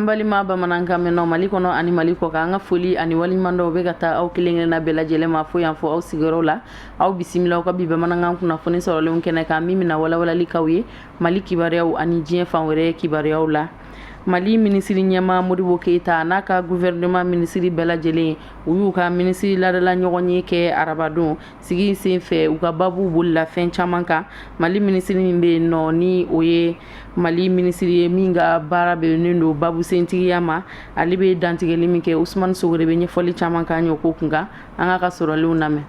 An balima bamanankan mɛnnaw Mali kɔnɔ ani Mali kɔ kan, an ka foli ani waleɲumandɔn bɛ ka taa aw kelen kelenna bɛɛ lajɛlen ma fo yan fo aw sigiyɔrɔ la. Aw bisimila aw ka bi bamanankan kunnafoni sɔrɔlenw kɛnɛ kan, min bɛna walawalali k'aw ye Mali kibaruyaw ani diɲɛ fan wɛrɛ kibaruyaw la. Mali minisiri ɲɛmaa Modibo Keyita n'a ka gouvernement minisiri bɛɛ lajɛlen, u y'u ka minisiri ladala ɲɔgɔnye kɛ arabadon. Sigi in sen fɛ, u ka babu bolila fɛn caman kan. Mali minisiri min bɛ yen nɔ, ni o ye Mali minisiri ye min ka baara bɛnnen don babusentigiya ma, ale bɛ dantigɛli min kɛ. Usumani Sogore bɛ ɲɛfɔli caman k'an ye o ko kunkan. An k'a ka sɔrɔlenw lamɛn.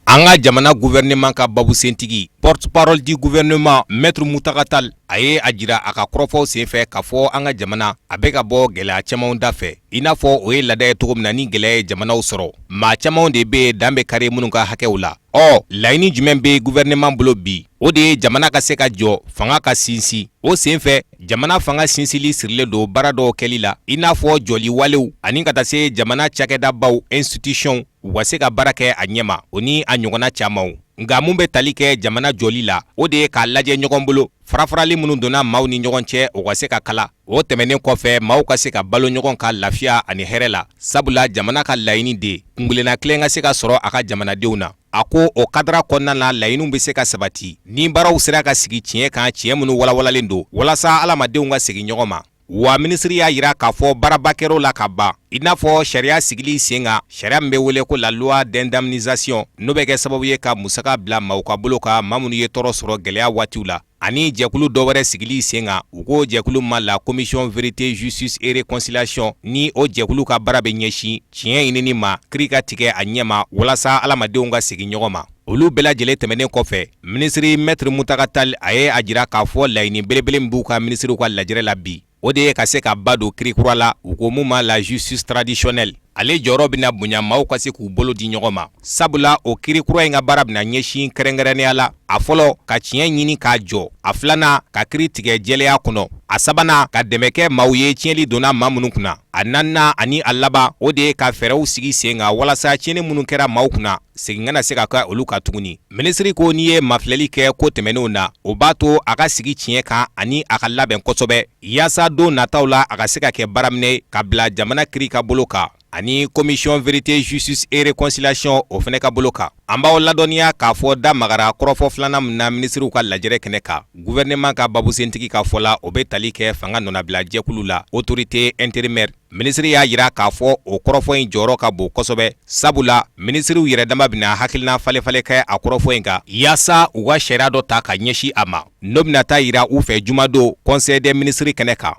An ka jamana gouvernement ka babusentigi, porte-parole du gouvernement, Maître Mountaga Tall, a ye a jira a ka kɔrɔfɔw senfɛ k'a fɔ an ka jamana a bɛ ka bɔ gɛlɛya camanw da fɛ, i n'a fɔ o ye laada ye cogo min na ni gɛlɛya ye jamanaw sɔrɔ. Maa camanw de bɛ yen, dan bɛ kari minnu ka hakɛw la. Ɔ, laɲini jumɛn bɛ gouvernement bolo bi? O de ye jamana ka se ka jɔ, fanga ka sinsin. O senfɛ, jamana fanga sinsili sirilen don baara dɔw kɛli la, i n'a fɔ jɔli walew ani ka taa se jamana cakɛdabaw, institutions, u ka se ka baara kɛ a ɲɛma, o ni a ɲɔgɔnna camanw. Nka mun bɛ tali kɛ jamana jɔli la, o de ye k'a lajɛ ɲɔgɔn bolo, farafarali minnu donna maaw ni ɲɔgɔn cɛ, o ka se ka kala. O tɛmɛnen kɔfɛ, maaw ka se ka balo ɲɔgɔn ka lafiya ani hɛrɛ la, sabula jamana ka laɲini de kunkelenna kelen ka se ka sɔrɔ a ka jamanadenw na. A ko o kadara kɔnɔna na, laɲiniw bɛ se ka sabati ni baaraw sera ka sigi tiɲɛ kan, tiɲɛ minnu walawalalen don, walasa adamadenw ka segin ɲɔgɔn ma. Wa minisiri y'a jira k'a fɔ baaraba kɛr'o la ka ban, i n'a fɔ sariya sigili sen kan, sariya min bɛ wele ko la loi d'indemnisation, n'o bɛ kɛ sababu ye ka musaka bila maaw ka bolo kan, maa minnu ye tɔɔrɔ sɔrɔ gɛlɛya waatiw la, ani jɛkulu dɔ wɛrɛ sigili sen kan, u ko jɛkulu ma la Commission vérité, justice et réconciliation, ni o jɛkulu ka baara bɛ ɲɛsin tiɲɛ ɲinini ma, kiri ka tigɛ a ɲɛma, walasa adamadenw ka segin ɲɔgɔn ma. Olu bɛɛ lajɛlen tɛmɛnen kɔfɛ, minisiri Maître Mountaga Tall a ye a jira k'a fɔ laɲini belebele min b'u ka minisiriw ka lajɛrɛ la bi, o de ye ka se ka ba don kiri kura la, u ko mun ma la justice traditionnelle. Ale jɔyɔrɔ bɛna bonya, maaw ka se k'u bolo di ɲɔgɔn ma, sabula o kiri kura in ka baara bɛna ɲɛsin kɛrɛnkɛrɛnnenya la: a fɔlɔ, ka tiɲɛ ɲini k'a jɔ; a filanan, ka kiri tigɛ jɛlɛya kɔnɔ; a sabanan, ka dɛmɛ kɛ maaw ye tiɲɛli donna maa minnu kunna; a naaninan ani a laban, o de ye ka fɛɛrɛw sigi sen kan walasa tiɲɛni minnu kɛra maaw kunna, segin kana se ka kɛ olu ka tuguni. Minisiri ko n'i ye mafilɛli kɛ ko tɛmɛnenw na, o b'a to a ka sigi tiɲɛ kan ani a ka labɛn kosɛbɛ, yaasa don nataw la a ka se ka kɛ baaraminɛ ka bila jamana kiri ka bolo kan ani Commission vérité, justice et réconciliation, o fana ka bolo kan. An b'aw ladɔnniya k'a fɔ da magara kɔrɔfɔ filanan min na minisiriw ka lajɛrɛ kɛnɛ kan, gouvernement ka babusentigi ka fɔ la, o bɛ tali kɛ fanga nɔnabila jɛkulu la, autorité intérimaire. Minisiri y'a jira k'a fɔ o kɔrɔfɔ in jɔyɔrɔ ka bon kosɛbɛ, sabula minisiriw yɛrɛ dama bɛna hakilina falenfalen kɛ a kɔrɔfɔ in kan, yaasa u ka sariya dɔ ta ka ɲɛsin a ma, n'o bɛna taa jira u fɛ jumadon conseil des ministres kɛnɛ kan.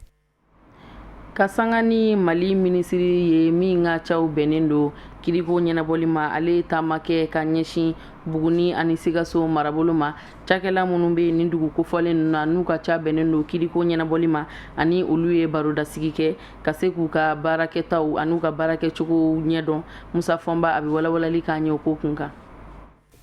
Ka sanga ni Mali minisiri ye min ka caw bɛnnen don kiriko ɲɛnabɔli ma, ale ye taama kɛ ka ɲɛsin Buguni ani Sikaso marabolo ma. Cakɛla minnu bɛ nin dugu kofɔlen ninnu na, n'u ka ca bɛnnen don kiriko ɲɛnabɔli ma, ani olu ye barodasigi kɛ ka se k'u ka baarakɛtaw an'u ka baarakɛcogo ɲɛdɔn. Musa Fɔnba, a bɛ walawalali k'an ye o ko kun kan.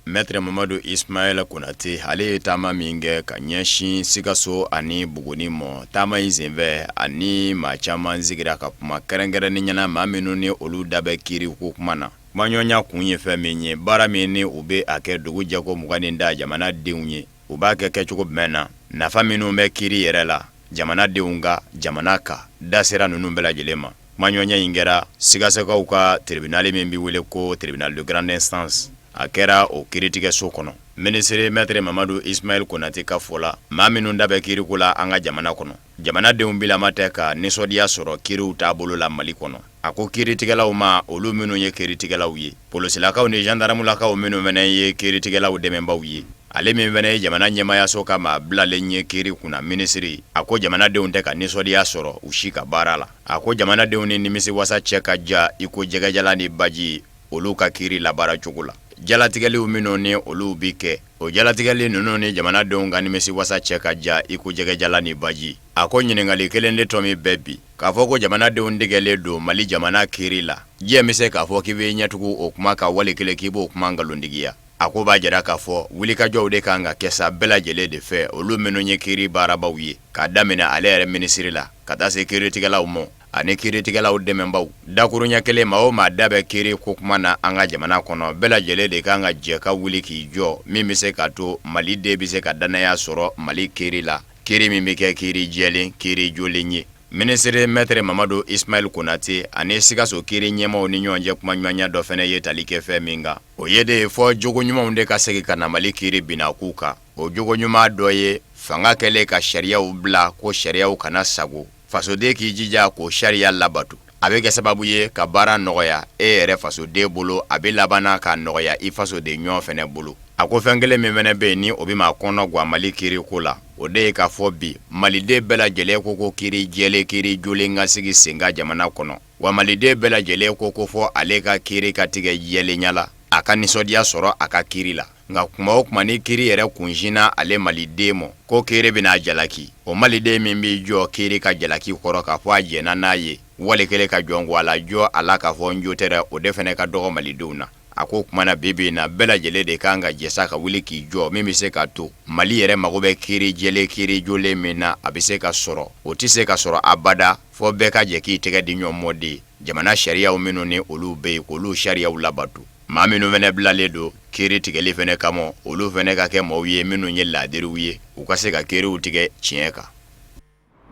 Maître Mamadu Ismaël Konate, ale ye taama min kɛ ka ɲɛsin Sikaso ani Buguni mɔ, taama in senfɛ, ani maa caman sigira ka kuma, kɛrɛnkɛrɛnnen ɲɛna maa minnu ni olu da bɛ kiiri ko kuma na. Kumaɲɔgɔnya kun ye fɛn min ye, baara min ni u bɛ a kɛ dugu jɛko 20 da jamanadenw ye, u b'a kɛ kɛcogo jumɛn na, nafa minnu bɛ kiiri yɛrɛ la jamanadenw ka jamana ka da sera ninnu bɛɛ lajɛlen ma. Kumaɲɔgɔnya in kɛra Sikasokaw ka tribunal min bɛ wele ko tribunal de grande instance, a kɛra o kiiritigɛso kɔnɔ. Minisiri Maître Mamadu Ismaël Konate ka fɔ la, maa minnu da bɛ kiiriko la an ka jamana kɔnɔ, jamanadenw bilama tɛ ka nisɔndiya sɔrɔ kiiriw taabolo la Mali kɔnɔ. A ko kiiritigɛlaw ma, olu minnu ye kiiritigɛlaw ye, polosilakaw ni gendarmelakaw minnu fana ye kiiritigɛlaw dɛmɛbaw ye, ale min fana ye jamana ɲɛmayaso ka maa bilalen ye kiiri kunna minisiri, a ko jamanadenw tɛ ka nisɔndiya sɔrɔ u si ka baara la. A ko jamanadenw ni nimisiwasa cɛ ka jan i ko jɛgɛjalan ni baji olu ka kiiri labaara cogo la. Jalatigɛliw minnu ni olu bɛ kɛ, o jalatigɛli ninnu ni jamanadenw ka nimisiwasa cɛ ka jan i ko jɛgɛjalan ni baji. A ko ɲininkali kelen de tɔ min bɛ bi, k'a fɔ ko jamanadenw dɛgɛlen don Mali jamana kiiri la, diɲɛ bɛ se k'a fɔ k'i bɛ ɲɛtugu o kuma kan, wali kelen k'i b'o kuma nkalontigiya. A ko b'a jira k'a fɔ wulikajɔw de kan ka kɛ sa bɛɛ lajɛlen de fɛ, olu minnu ye kiiri baarabaw ye, k'a daminɛ ale yɛrɛ minisiri la ka taa se kiiritigɛlaw ma ani kiiritigɛlaw dɛmɛbaw. Dakuruɲɛ kelen, maa o maa da bɛ kiiri ko kuma na an ka jamana kɔnɔ, bɛɛ lajɛlen de kan ka jɛ ka wuli k'i jɔ, min bɛ se k'a to Maliden bɛ se ka dannaya sɔrɔ Mali kiiri la, kiiri min bɛ kɛ kiiri jɛlen, kiiri jolen ye. Minisiri Maître Mamadu Ismaël Konate ani Sikaso kiiri ɲɛmaaw ni ɲɔgɔn cɛ kumaɲɔgɔnya dɔ fana ye tali kɛ fɛn min kan, o ye de fɔ jogo ɲumanw de ka segin ka na Mali kiiri binnakuw kan. O jogo ɲuman dɔ ye fanga kɛlen ka sariyaw bila ko sariyaw kana sago, fasoden k'i jija k'o sariya labato. A bɛ kɛ sababu ye ka baara nɔgɔya e yɛrɛ fasoden bolo, a bɛ laban ka nɔgɔya i fasoden ɲɔgɔn fana bolo. A ko fɛn kelen min fana bɛ yen ni o bɛ maa kɔnɔ gan Mali kiiri ko la, o de ye k'a fɔ bi maliden bɛɛ lajɛlen ko ko kiiri jɛlen, kiiri jolen ka sigi sen kan jamana kɔnɔ. Wa maliden bɛɛ lajɛlen ko ko fɔ ale ka kiiri ka tigɛ jɛlenya la, a ka nisɔndiya sɔrɔ a ka kiiri la. Nka kuma o kuma ni kiiri yɛrɛ kunsinna ale maliden ma ko kiiri bɛna a jalaki, o maliden min b'i jɔ kiiri ka jalaki kɔrɔ k'a fɔ a jɛnna n'a ye, wali kelen ka jɔn a la jɔ a la k'a fɔ n jo tɛ dɛ, o de fana ka dɔgɔ malidenw na. A ko o tuma na bi bi in na bɛɛ lajɛlen de kan ka jɛ sa ka wuli k'i jɔ min bɛ se ka to Mali yɛrɛ mago bɛ kiiri jɛlen, kiiri jolen min na, a bɛ se ka sɔrɔ. O tɛ se ka sɔrɔ abada fɔ bɛɛ ka jɛ k'i tɛgɛ di ɲɔgɔn ma de jamana sariyaw minnu ni olu bɛ yen, k'olu sariyaw labato. Maa minnu fana bilalen don kiiri tigɛli fana kama, olu fana ka kɛ maaw ye minnu ye laadiriw ye, u ka se ka kiiriw tigɛ tiɲɛ kan.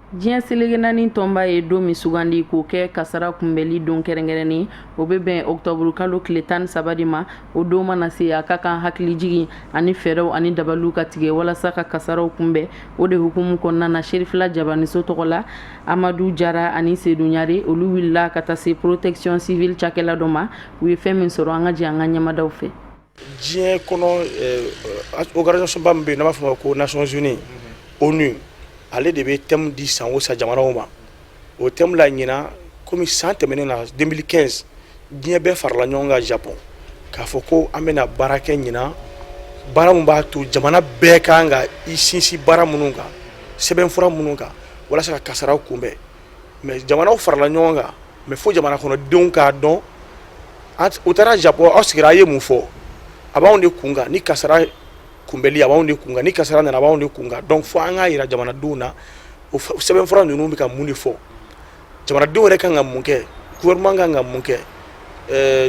Diɲɛ seleke naani tɔnba ye don min sugandi k'o kɛ kasara kunbɛnli don kɛrɛnkɛrɛnnen, o bɛ bɛn ɔkutɔburu kalo tile 13 de ma. O don mana se, a ka kan hakilijigin ani fɛɛrɛw ani dabaliw ka tigɛ walasa ka kasaraw kunbɛn. O de hukumu kɔnɔna na, Serifila Jabaniso tɔgɔ la, Amadu Jara ani Sedu Ɲare, olu wulila ka taa se protection civile cakɛla dɔ ma. U ye fɛn min sɔrɔ, an ka jɛ an ka ɲɛmadaw fɛ. Diɲɛ kɔnɔ, organisation ba min bɛ yen n'an b'a fɔ o ma ko Nations Unies, ONU, ale de bɛ thème di san o san jamanaw ma. O thème la ɲinan, komi san tɛmɛnen na 2015, diɲɛ bɛɛ farala ɲɔgɔn kan Japon k'a fɔ ko an bɛna baara kɛ ɲinan, baara min b'a to jamana bɛɛ kan ka i sinsin baara minnu kan, sɛbɛnfura minnu kan walasa ka kasaraw kunbɛn. Mais jamanaw farala ɲɔgɔn kan, mais fo jamana kɔnɔdenw k'a dɔn. U taara Japon, aw sigira, a ye mun fɔ? A b'anw de kun kan ni kasara kunbɛli, a b'anw de kun kan ni kasara nana, a b'anw de kun kan. Donc fo an k'a yira jamanadenw na o sɛbɛnfura ninnu bɛ ka mun de fɔ, jamanadenw yɛrɛ kan ka mun kɛ, gouvernement kan ka mun kɛ,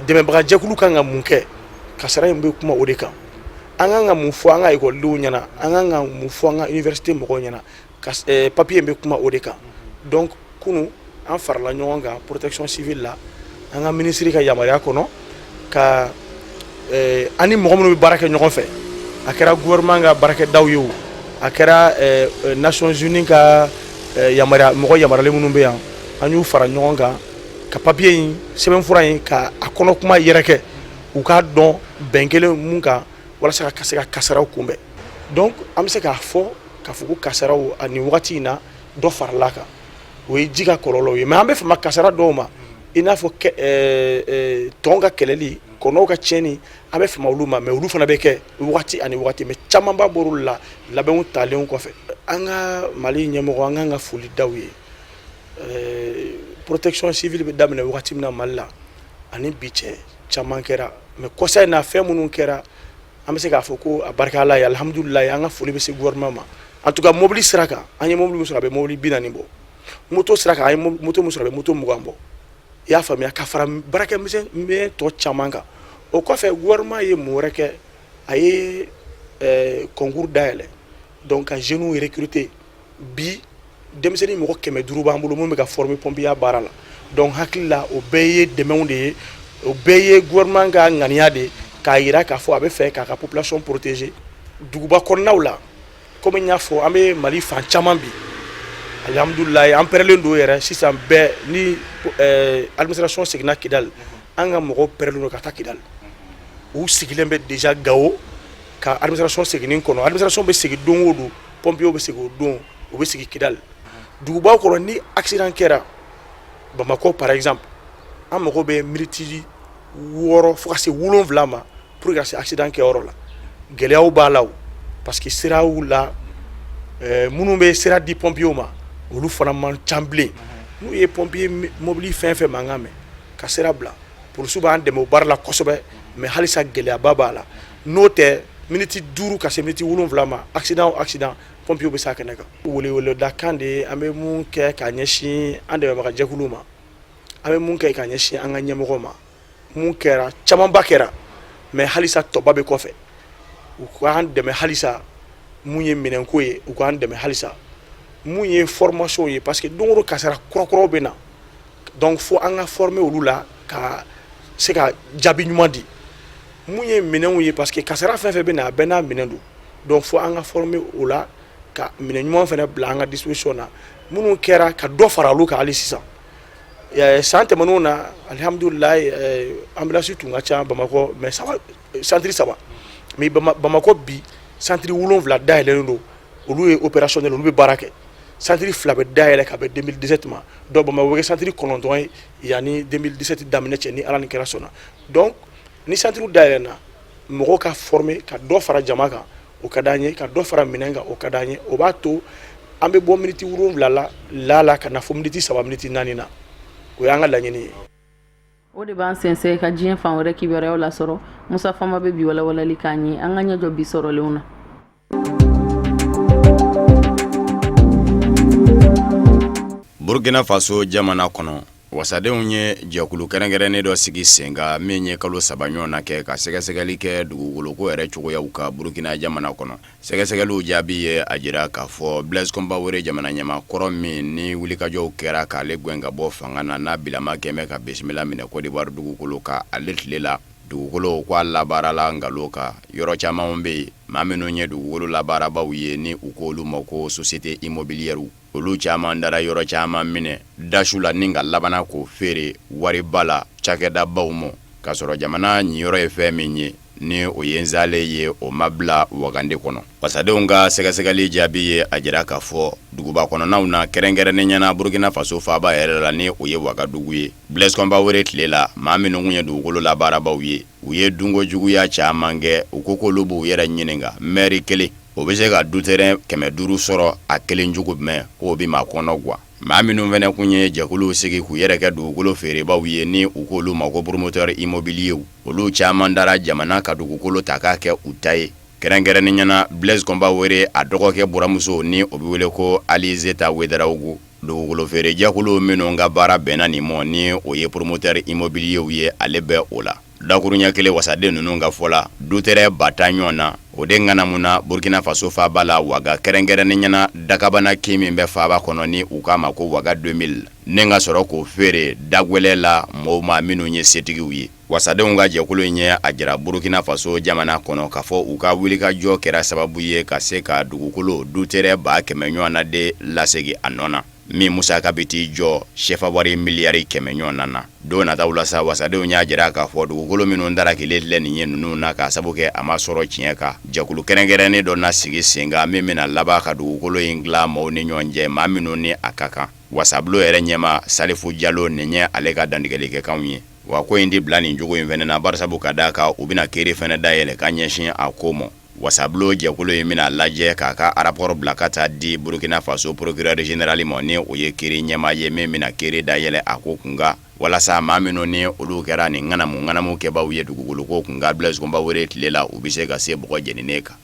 dɛmɛbagajɛkulu kan ka mun kɛ. Kasara in bɛ kuma o de kan. An kan ka mun fɔ an ka ekɔlidenw ɲɛna, an kan ka mun fɔ an ka université mɔgɔw ɲɛna, papier in bɛ kuma o de kan. Donc kunun an farala ɲɔgɔn kan protection civile la, an ka minisiri ka yamaruya kɔnɔ, ka an ni mɔgɔ minnu bɛ baara kɛ ɲɔgɔn fɛ, a kɛra gouvernement ka baarakɛdaw ye o, a kɛra Nations Unies ka yamaruya mɔgɔ yamaruyalen minnu bɛ yan, an y'u fara ɲɔgɔn kan ka papier in, sɛbɛnfura in, ka a kɔnɔ kuma yɛrɛkɛ, u k'a dɔn bɛn kelen mun kan walasa ka se ka kasaraw kunbɛn. Donc an bɛ se k'a fɔ k'a fɔ ko kasaraw ani wagati in na, dɔ farala kan. O ye ji ka kɔlɔlɔ ye, mais an bɛ fama kasara dɔw ma, i n'a fɔ tɔn ka kɛlɛli, kɔnɔw ka tiɲɛni, an bɛ fama olu ma, mais olu fana bɛ kɛ wagati ani wagati, mais camanba bɔr'olu la labɛnw talen kɔfɛ. An ka Mali ɲɛmɔgɔ, an kan ka foli d'aw ye. Protection civile bɛ daminɛ wagati min na Mali la ani bi cɛ, caman kɛra, mais kɔsa in na, fɛn minnu kɛra, an bɛ se k'a fɔ ko a barika Ala ye, alihamudulilayi, an ka foli bɛ se gouvernement ma. En tout cas, mobili sira kan, an ye mobili min sɔrɔ, a bɛ mobili 40 bɔ. Moto sira kan, an ye moto min sɔrɔ, a bɛ moto 20 bɔ. I y'a faamuya, ka fara baarakɛmisɛn tɔ caman kan. O kɔfɛ, gouvernement ye mun wɛrɛ kɛ? A ye concours dayɛlɛ, donc ka jeunes recruter. Bi denmisɛnnin mɔgɔ 500 b'an bolo minnu bɛ ka former pompier baara la. Donc hakili la, o bɛɛ ye dɛmɛw de ye, o bɛɛ ye gouvernement ka ŋaniya de ye k'a yira k'a fɔ a bɛ fɛ k'a ka population protéger. Duguba kɔnɔnaw la, komi n y'a fɔ, an bɛ Mali fan caman bi, alihamudulilayi, an pɛrɛlen don yɛrɛ sisan. Bɛɛ ni administration seginna Kidali, an ka mɔgɔw pɛrɛlen don ka taa Kidali. U sigilen bɛ déjà Gawo ka administration seginni kɔnɔ. Administration bɛ segin don o don, pompiers bɛ segin o don, u bɛ sigi Kidali. Dugubaw kɔnɔ, ni accident kɛra Bamakɔ par exemple, an mago bɛ miniti 6 fo ka se 7 ma pour que ka se accident kɛyɔrɔ la. Gɛlɛyaw b'a la o, parce que siraw la, minnu bɛ sira di pompiers ma, olu fana man ca bilen. N'u ye pompier mobili fɛn fɛn mankan mɛn ka sira bila, polisiw b'an dɛmɛ o baara la kosɛbɛ, mais halisa gɛlɛyaba b'a la. N'o tɛ, miniti 5 ka se miniti 7 ma, accident o accident, pompiers bɛ s'a kɛnɛ kan. Weleweledakan de ye an bɛ mun kɛ ka ɲɛsin an dɛmɛbagajɛkuluw ma, an bɛ mun kɛ ka ɲɛsin an ka ɲɛmɔgɔ ma, mun kɛra, camanba kɛra, mais halisa tɔba bɛ kɔfɛ. U k'an dɛmɛ halisa, mun ye minɛnko ye, u k'an dɛmɛ halisa. Mun ye formation ye, parce que don o don kasara kurakuraw bɛ na, donc fo an ka former olu la ka se ka jaabi ɲuman di. Mun ye minɛnw ye, parce que kasara fɛn fɛn bɛ na, a bɛɛ n'a minɛn don, donc fo an ka former o la ka minɛn ɲuman fana bila an ka disposition na. Minnu kɛra, ka dɔ fara olu kan hali sisan. San tɛmɛnenw na, alihamudulilayi, ambulance tun ka ca Bamakɔ, mais saba, centre saba. Mais Bamakɔ bi, centre 7 dayɛlɛlen don, olu ye opérationnel, olu bɛ baara kɛ. Centre fila bɛ dayɛlɛ ka bɛn 2017 ma, donc Bamakɔ bɛ kɛ centre 9 ye yanni 2017 daminɛ cɛ, ni Ala ni kira sɔnna. Donc ni centre dayɛlɛna, mɔgɔw ka former, ka dɔ fara jama kan, o ka d'an ye, ka dɔ fara minɛn kan, o ka d'an ye. O b'a to an bɛ bɔ miniti 7 la ka na fo miniti 3, miniti 4 na. O y'an ka laɲini ye. O de b'an sɛnsɛn ka diɲɛ fan wɛrɛ kibaruyaw lasɔrɔ. Musa Fama bɛ bi walawalali k'an ye. An ka ɲɛ jɔ bi sɔrɔlenw na. Burkina Faso jamana kɔnɔ, wasadenw ye jɛkulu kɛrɛnkɛrɛnnen dɔ sigi sen kan min ye kalo 3 ɲɔgɔn na kɛ ka sɛgɛsɛgɛli kɛ dugukoloko yɛrɛ cogoyaw kan Burkina jamana kɔnɔ. Sɛgɛsɛgɛliw jaabi ye a jira k'a fɔ Blaise Compaoré jamana ɲɛmaa kɔrɔ min ni wulikajɔw kɛra k'ale gɛn ka bɔ fanga na, n'a bilama kɛmɛ ka bisimila minɛ Côte d'Ivoire dugukolo kan, ale tile la dugukolo ko a labaarala nkalon kan. Yɔrɔ caman bɛ yen, maa minnu ye dugukolo labaarabaaw ye ni u ko olu ma ko société immobilière, olu caman dara yɔrɔ caman minɛ dasu la ni ka labanna k'o feere wariba la cakɛdabaw ma, k'a sɔrɔ jamana ɲiyɔrɔ ye fɛn min ye ni o ye nzale ye, o ma bila wagande kɔnɔ. Wasadenw ka sɛgɛsɛgɛli jaabi ye a jira k'a fɔ duguba kɔnɔnaw na, kɛrɛnkɛrɛnnenya na Burkina Faso faaba yɛrɛ la ni o ye Wagadugu ye, Blaise Compaoré tile la, maa minnu tun ye dugukolo labaarabaaw ye, u ye dunko juguya caman kɛ. U ko k'olu b'u yɛrɛ ɲininka, mɛri kelen o bɛ se ka du terrain 500 sɔrɔ a kelen cogo jumɛn? K'o bɛ maa kɔnɔ gan. Maa minnu fana tun ye jɛkuluw sigi k'u yɛrɛ kɛ dugukolo feerebaaw ye ni u k'olu ma ko promoteurs immobiliers, olu caman dara jamana ka dugukolo ta k'a kɛ u ta ye, kɛrɛnkɛrɛnnenya na Blaise Compaoré a dɔgɔkɛ buramuso ni o bɛ wele ko Alizeta Ouédraogo. Dugukolo feere jɛkulu minnu ka baara bɛnna nin ma ni o ye promoteurs immobiliers ye, ale bɛ o la. Dakuruɲɛ kelen, wasaden ninnu ka fɔ la, du terrain 10 000 ɲɔgɔn na, o de ŋanamuna Burkina Faso faaba la Waga, kɛrɛnkɛrɛnnenya na dakabana kin min bɛ faaba kɔnɔ ni u k'a ma ko Waga 2000, ni ka sɔrɔ k'o feere dagwɛlɛ la mɔgɔw ma minnu ye setigiw ye. Wasadenw ka jɛkulu in ye a jira Burkina Faso jamana kɔnɔ k'a fɔ u ka wulikajɔ kɛra sababu ye ka se ka dugukolo du terrain 100 000 ɲɔgɔn na de lasegin a nɔ na, min musaka bɛ t'i jɔ sefa wari miliyari 100 ɲɔgɔn na. Don nataw la sa, wasadenw y'a jira k'a fɔ dugukolo minnu darakilen filɛ nin ye ninnu na, k'a sabu kɛ a ma sɔrɔ tiɲɛ kan, jɛkulu kɛrɛnkɛrɛnnen dɔ na sigi sen kan min bɛna laban ka dugukolo in tila maaw ni ɲɔgɔn cɛ, maa minnu ni a ka kan. Wasabulon yɛrɛ ɲɛmaa Salifu Jalo, nin ye ale ka dantigɛlikɛkanw ye. Wa ko in tɛ bila nin cogo in fana na, barisabu ka d'a kan u bɛna kiri fana dayɛlɛ ka ɲɛsin a ko ma. Wasabulon jɛkulu in bɛna lajɛ k'a ka rapport bila ka taa di Burkina Faso procureur général ma, ni o ye kiri ɲɛmaa ye min bɛna kiri dayɛlɛ a ko kunkan, walasa maa minnu ni olu kɛra nin ŋanamu ŋanamu kɛbaaw ye dugukolo ko kunkan Blaise Compaoré tile la, u bɛ se ka se bɔgɔ jeninen kan.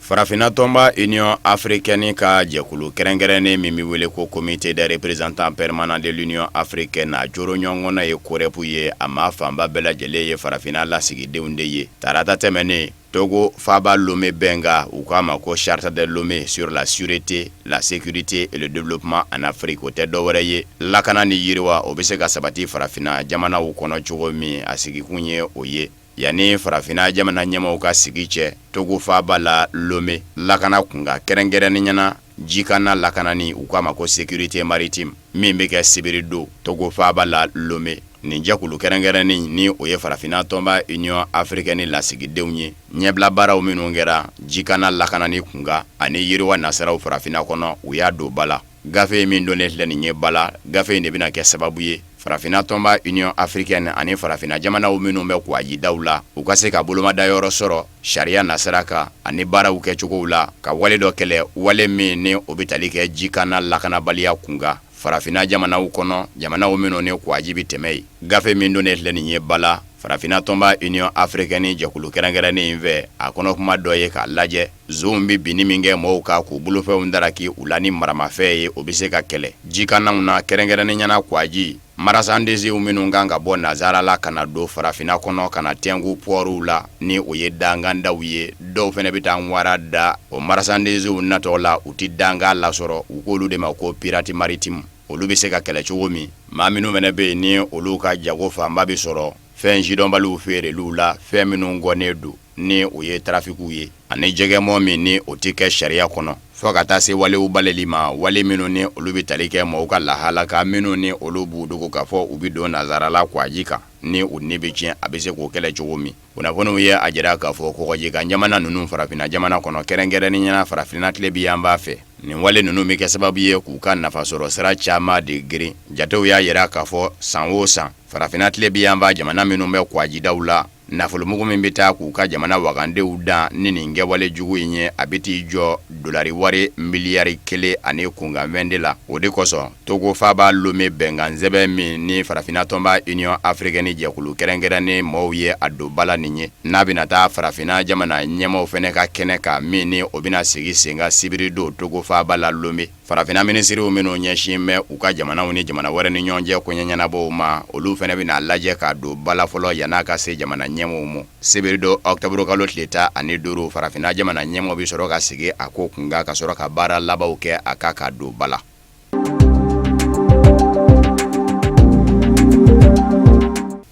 Farafinna tɔnba Union africaine ka jɛkulu kɛrɛnkɛrɛnnen min bɛ wele ko comité des représentants permanents de l'Union africaine, a coro ɲɔgɔn ye COREP ye, a maa fanba bɛɛ lajɛlen ye farafinna lasigidenw de ye. Tarata tɛmɛnen, Togo faaba Lomé bɛnkan, u k'a ma ko charte de Lomé sur la sûreté, la sécurité et le développement en Afrique, o tɛ dɔwɛrɛ ye lakana ni yiriwa, o bɛ se ka sabati farafinna jamanaw kɔnɔ cogo min, a sigikun ye o ye. Yanni farafinna jamana ɲɛmaaw ka sigi cɛ Togo faaba la Lomé, lakana kunkan, kɛrɛnkɛrɛnnenya na jikana lakanani, u k'a ma ko sécurité maritime, min bɛ kɛ sibiri don Togo faaba la Lomé, nin jɛkulu kɛrɛnkɛrɛnnen ni o ye farafinna tɔnba Union africaine lasigidenw ye, ɲɛbila baaraw minnu kɛra jikana lakanani kunkan ani yiriwa nasiraw farafinna kɔnɔ, u y'a don ba la. Gafe min donnen filɛ nin ye ba la, gafe in de bɛna kɛ sababu ye farafinna tɔnba Union africaine ani farafinna jamanaw minnu bɛ kwajidaw la, u ka se ka bolomadayɔrɔ sɔrɔ sariya nasira kan ani baaraw kɛcogow la, ka wale dɔ kɛlɛ, wale min ni o bɛ tali kɛ jikana lakanabaliya kunkan farafinna jamanaw kɔnɔ, jamanaw minnu ni kwaji bɛ tɛmɛ yen. Gafe min donnen filɛ nin ye ba la farafinna tɔnba Union africaine jɛkulu kɛrɛnkɛrɛnnen in fɛ, a kɔnɔ kuma dɔ ye k'a lajɛ zonw bɛ binni min kɛ mɔgɔw kan k'u bolofɛnw daraki u la ni maramafɛn ye, o bɛ se ka kɛlɛ jikanaw na, kɛrɛnkɛrɛnnenya na kwaji. Marchandisew minnu kan ka bɔ nazara la ka na don farafinna kɔnɔ ka na tɛnku pɔriw la ni o ye dangandaw ye, dɔw fana bɛ taa wara da o marchandisew natɔ la, u tɛ dangan lasɔrɔ, u k'olu de ma ko pirate maritime. Olu bɛ se ka kɛlɛ cogo min, maa minnu fana bɛ yen ni olu ka jago fanba bɛ sɔrɔ fɛn sidɔnbaliw feereliw la, fɛn minnu kɔnnen don ni o ye tarafikiw ye, ani jɛgɛmɔ min ni o tɛ kɛ sariya kɔnɔ, fo ka taa se walew balili ma, wale minnu ni olu bɛ tali kɛ mɔgɔw ka lahala kan, minnu ni olu b'u dogo k'a fɔ u bɛ don nazarala kwaji kan, ni u ni bɛ tiɲɛ, a bɛ se k'o kɛlɛ cogo min. Kunnafoniw ye a jira k'a fɔ kɔgɔji kan jamana ninnu farafinna jamana kɔnɔ, kɛrɛnkɛrɛnnenya la farafinna tilebin yanfan fɛ, nin wale ninnu bɛ kɛ sababu ye k'u ka nafasɔrɔ sira caman de geren. Jatew y'a jira k'a fɔ san o san, farafinna tilebin yanfan jamana minnu bɛ kwajidaw la, nafolomugu min bɛ taa k'u ka jamana wagandenw dan ni nin kɛwale jugu in ye, a bɛ t'i jɔ dolari wari miliyari kelen ani kunkanfɛn de la. O de kosɔn Togo faaba Lome bɛnkansɛbɛn min ni farafinna tɔnba Union africaine jɛkulu kɛrɛnkɛrɛnnen mɔgɔw ye a don ba la nin ye, n'a bɛna taa farafinna jamana ɲɛmaaw fana ka kɛnɛ kan min ni o bɛna sigi sen kan sibiridon Togo faaba la Lome. Farafinna minisiriw minnu ɲɛsin bɛ u ka jamanaw ni jamana wɛrɛ ni ɲɔgɔn cɛ koɲɛ ɲɛnabɔw ma, olu fana bɛna lajɛ k'a don ba la fɔlɔ yann'a ka se jamana ɲɛmaaw ma. Sibiridon ɔkutɔburukalo tile 15, farafinna jamana ɲɛmaaw bɛ sɔrɔ ka sigi a ko kunkan ka sɔrɔ ka baara labanw kɛ a kan k'a don ba la.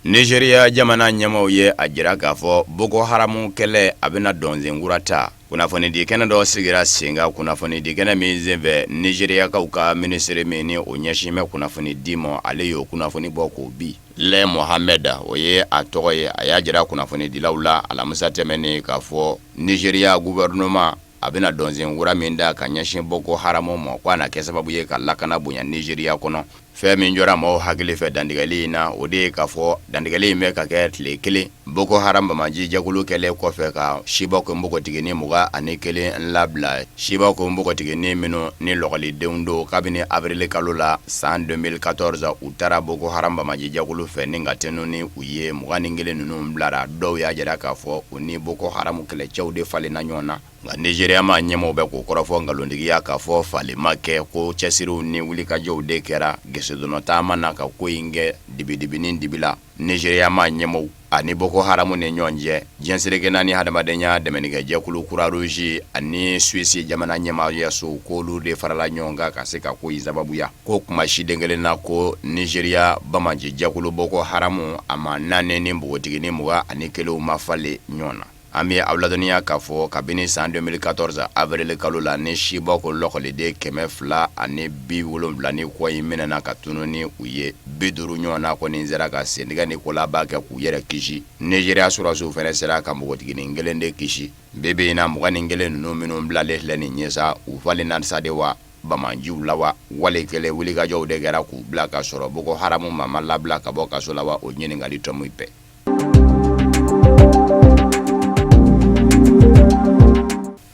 Nizeriya jamana ɲɛmaaw ye a jira k'a fɔ Boko Haramu kɛlɛ a bɛna dɔnsen kura ta. Kunnafonidi kɛnɛ dɔ sigira sen kan, kunnafonidi kɛnɛ min senfɛ Nizeriyakaw ka minisiri min ni o ɲɛsin bɛ kunnafoni di ma, ale y'o kunnafoni bɔ k'o bi. Lai Mohammed, o ye a tɔgɔ ye, a y'a jira kunnafonidilaw la alamisa tɛmɛnen k'a fɔ Nizeriya gouvernement a bɛna dɔnsen kura min da ka ɲɛsin Boko Haramu ma, ko a na kɛ sababu ye ka lakana bonya Nizeriya kɔnɔ. Fɛn min jɔra maaw hakili fɛ dantigɛli in na, o de ye k'a fɔ dantigɛli in bɛ ka kɛ tile kelen Boko Haram banbaanci jɛkulu kɛlen kɔfɛ ka Chibok npogotiginin 21 labila. Chibok npogotiginin minnu ni lɔgɔlidenw don, kabini avril kalo la san 2014 u taara Boko Haram banbaanci jɛkulu fɛ ni ka tunun ni u ye 21 ninnu bilara. Dɔw y'a jira k'a fɔ u ni Boko Haram kɛlɛcɛw de falenna ɲɔgɔn na. Nka Nizeriya maa ɲɛmaaw bɛ k'o kɔrɔfɔ nkalontigiya k'a fɔ falen ma kɛ, ko cɛsiriw ni wulikajɔw de kɛra gesedɔnɔ taama na ka ko in kɛ dibidibinin dibi la. Nizeriya maa ɲɛmaaw ani Boko Haramu ni ɲɔgɔn cɛ, diɲɛ seleke naani hadamadenya dɛmɛnikɛjɛkulu Croix Rouge ani Suisse jamana ɲɛmaayaso k'olu de farala ɲɔgɔn kan ka se ka ko in sababuya. Ko kuma siden kelen na ko Nizeriya banbaanci jɛkulu Boko Haramu a maa naani ni npogotiginin 21 ma falen ɲɔgɔn na. An bɛ aw ladɔnniya k'a fɔ kabini san 2014 avril kalo la ni Chibok lɔkɔliden 270 ni kɔ in minɛna ka tunun ni u ye, 50 ɲɔgɔnna kɔni sera ka sentigɛ ni kolaba kɛ k'u yɛrɛ kisi. Nizeriya sɔrɔdasiw fana sera ka npogotiginin kelen de kisi. Bi bi in na 21 ninnu minnu bilalen filɛ nin ye sa, u falenna sa de wa banbaanciw la wa, wali kelen wulikajɔw de kɛra k'u bila ka sɔrɔ Boko Haramu maa ma labila ka bɔ kaso la wa, o ɲininkali tɔ bɛɛ.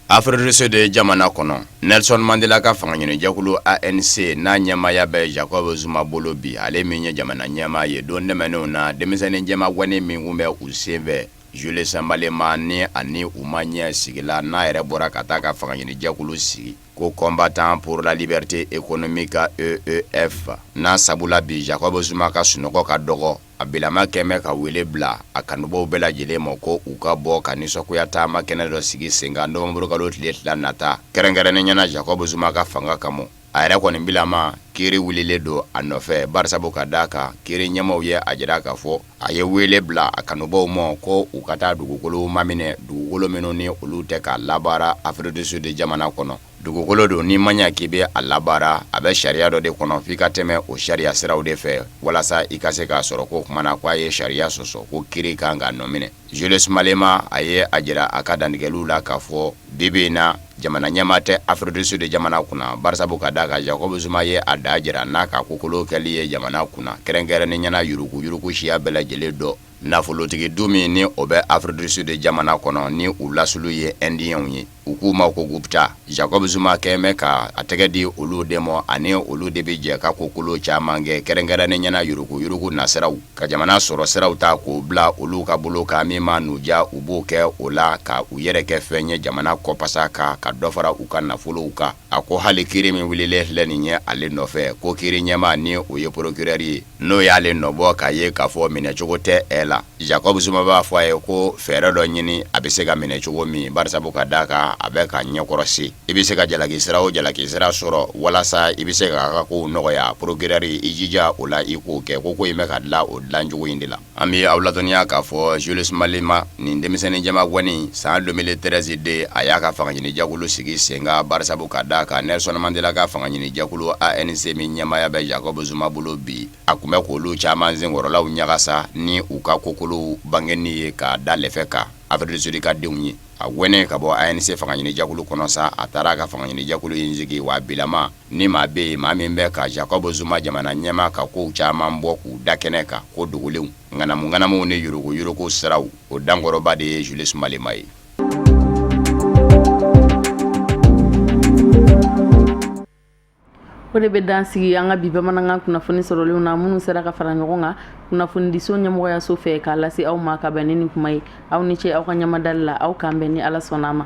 Afrique du Sud jamana kɔnɔ, Nelson Mandela ka fangaɲinijɛkulu ANC n'a ɲɛmaaya bɛ Jacob Zuma bolo bi, ale min ye jamana ɲɛmaa ye, don tɛmɛnenw na denmisɛnnin jɛmagwanni min tun bɛ u senfɛ, Julius Malema ni ani u ma ɲɛ sigi la, n'a yɛrɛ bɔra ka taa ka fangaɲinijɛkulu sigi ko Combattants pour la liberté économique EEF n'a sabula bi Jacob Zuma ka sunɔgɔ ka dɔgɔ. A bilama kɛn bɛ ka wele bila a kanubaw bɛɛ lajɛlen ma ko u ka bɔ ka nisɔngoya taama kɛnɛ dɔ sigi sen kan nowanburukalo tile 2 nata, kɛrɛnkɛrɛnnenya na Jacob Zuma ka fanga kama. A yɛrɛ kɔni bilama kiiri wulilen don a nɔfɛ barisabu ka d'a kan kiiri ɲɛmaaw ye a jira k'a fɔ a ye wele bila a kanubaw ma ko u ka taa dugukolow maminɛ, dugukolo minnu ni olu tɛ ka labaara Afrique du Sud jamana kɔnɔ. Dugukolo don n'i ma ɲɛ k'i bɛ a labaara, a bɛ sariya dɔ de kɔnɔ f'i ka tɛmɛ o sariya siraw de fɛ walasa i ka se k'a sɔrɔ. K'o kuma na k'a ye sariya sɔsɔ, ko kiiri kan k'a nɔminɛ. Julius Malema a ye a jira a ka dantigɛliw la k'a fɔ bi bi in na jamana ɲɛmaa tɛ Afrique du Sud jamana kunna barisabu ka d'a kan Jacob Zuma ye a da jira n'a ka kokolo kɛli ye jamana kunna, kɛrɛnkɛrɛnnenya na yuruguyurugu siya bɛɛ lajɛlen dɔ. Nafolotigi du min ni o bɛ Afrique du Sud jamana kɔnɔ ni u lasulu ye Indiens ye. U k'u ma ko Gupta. Jacob Zuma kɛn bɛ ka a tɛgɛ di olu de ma ani olu de bɛ jɛ ka kokolo caman kɛ, kɛrɛnkɛrɛnnen ɲɛna yuruguyurugu nasiraw, ka jamana sɔrɔ siraw ta k'o bila olu ka bolo kan, min maa n'u ja u b'o kɛ o la ka u yɛrɛ kɛ fɛn ye jamana kɔpasa kan, ka dɔ fara u ka nafolow kan. A ko hali kiri min wulilen filɛ nin ye ale nɔfɛ, ko kiri ɲɛmaa ni o ye procureur ye, n'o y'ale nɔbɔ k'a ye k'a fɔ minɛcogo tɛ ɛ la. Jacob Zuma b'a fɔ a ye ko fɛɛrɛ dɔ ɲini a bɛ se ka minɛ cogo min, barisabu ka d'a kan a bɛ ka ɲɛkɔrɔ se. I bɛ se ka jalaki sira o jalaki sira sɔrɔ walasa i bɛ se k'a ka kow nɔgɔya, procureur i jija o la i k'o kɛ, ko ko in bɛ ka dilan o dilancogo in de la. An bɛ aw ladɔnniya k'a fɔ Julius Malema, nin denmisɛnnin jɛmagwanin, san 2013 de a y'a ka fangaɲinijɛkulu sigi sen kan, barisabu ka d'a kan Nelson Mandela ka fangaɲinijɛkulu ANC min ɲɛmaaya bɛ Jacob Zuma bolo bi, a tun bɛ k'olu caman senkɔrɔlaw ɲagasa ni u ka kokolow bangeni ye ka da lɛfɛ kan Afrique du Sud ka denw ye. A gɛnnen ka bɔ ANC fangaɲinijɛkulu kɔnɔ sa, a taara a ka fangaɲinijɛkulu in sigi, wa bilama ni maa bɛ yen, maa min bɛ ka Jacob Zuma jamana ɲɛmaa ka kow caman bɔ k'u da kɛnɛ kan, ko dogolenw, ŋanamu ŋanamuw ni yuruguyurugu siraw, o dankɔrɔba de ye Julius Malema ye. O de bɛ dan sigi an ka bi bamanankan kunnafoni sɔrɔlenw na, minnu sera ka fara ɲɔgɔn kan kunnafonidiso ɲɛmɔgɔyaso fɛ k'a lase aw ma ka bɛn ni nin kuma ye. Aw ni ce aw ka ɲamadali la. Aw k'an bɛn ni Ala sɔnna a ma.